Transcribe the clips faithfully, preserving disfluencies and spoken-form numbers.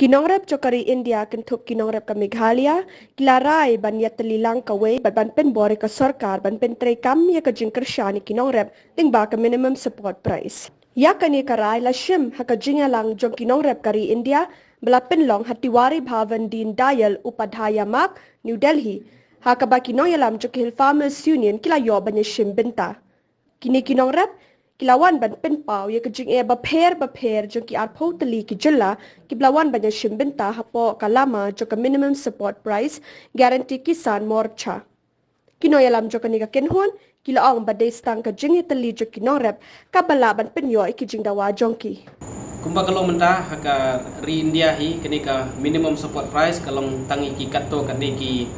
Ki nongrep jong ka ri India kynthup ki nongrep ka Meghalaya ki la rai ban ïatylli lang kawei bad ban pynbor ïa ka sorkar ban pyntreikam ïa ka jingkyrshan ïa ki nongrep lyngba ka minimum support price. Ïa kane ka rai la shim ha ka jingïalang jong ki nongrep ka ri India ba la pynlong ha Tiwari Bhavan, Deen Dayal Upadhyaya Marg, New Delhi, ha kaba ki nongïalam jong ki Hill Farmers Union ki la ïoh ban ïashim bynta. Kine ki nongrep ki la wan ban pynpaw ïa ka jingeh bapher bapher jong ki arphew tylli ki jylla kiba la wan ban ïashim bynta hapoh ka lama jong ka minimum support price, Guarantee Kisan Morcha. Ki nongïalam jong kane ka kynhun ki la ong ba dei tang ka jingïatylli jong ki nongrep kaba lah ban pynïoh ïa ki jingdawa jong ki. Kumba ka long mynta ha ka ri India hi, kane ka minimum support price ka long tang ïa ki katto katne ki,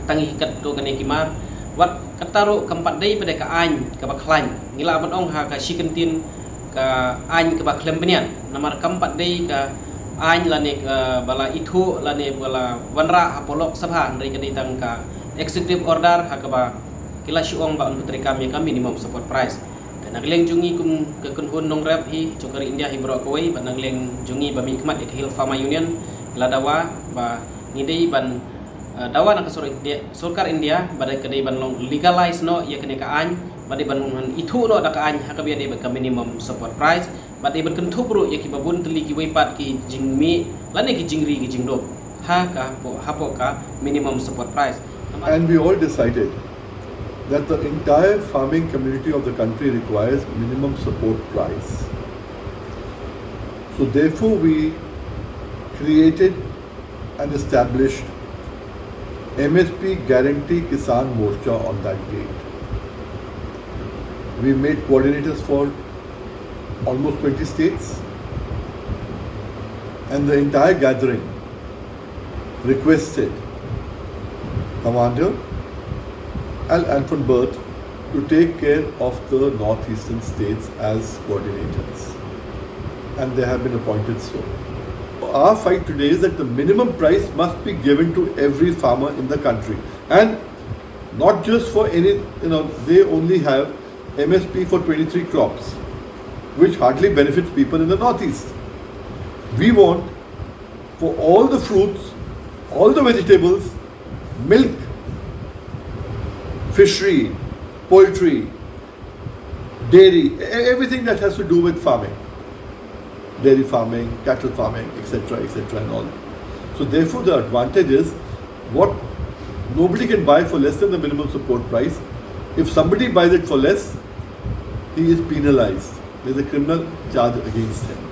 tang ïa ki katto katne ki mar. Wat kata ruh kam pat dei pat dei ka aiñ kaba khlaiñ. Ngi lah ban ong ha ka shi kyntien ka aiñ kaba khlem bniat. Namar kam pat dei ka aiñ lane kaba la ithuh lane ba la wanrah hapoh Lok Sabha, hynrei ka dei tang ka executive order ha kaba ki la shu ong ba yn pyntreikam ïa ka minimum support price. Te na ka liang jong ngi kum ka kynhun nongrep hi jong ka ri India hi baroh kawei bad na ka liang jong ngi ba mihkhmat ïa ka Hill Farmer Union, la dawa ba ngi dei ban, eh, dawa na ka sorkar India, sorkar India ba dei ka dei ban long legalize noh ïa kane ka aiñ, ba dei ban long ithuh noh da ka aiñ ha kaba ïadei bad ka minimum support price, ba dei ban kynthup ruh ïa kiba bun tylli kiwei pat ki jingmih lane ki jingri ki jingdum ha ka hapoh, hapoh ka minimum support price. And we all decided that the entire farming community of the country requires minimum support price. So therefore, we created and established M S P Guarantee Kisan Morcha on that date. We made coordinators for almost twenty states, and the entire gathering requested Commander Al Anfon Bert to take care of the northeastern states as coordinators, and they have been appointed so. Our fight today is that the minimum price must be given to every farmer in the country, and not just for any, you know, they only have M S P for twenty-three crops, which hardly benefits people in the northeast. We want for all the fruits, all the vegetables, milk, fishery, poultry, dairy, e-, everything that has to do with farming, dairy farming, cattle farming, et cetera, et cetera, and all. So therefore, the advantage is what nobody can buy for less than the minimum support price. If somebody buys it for less, he is penalized. There's a criminal charge against him.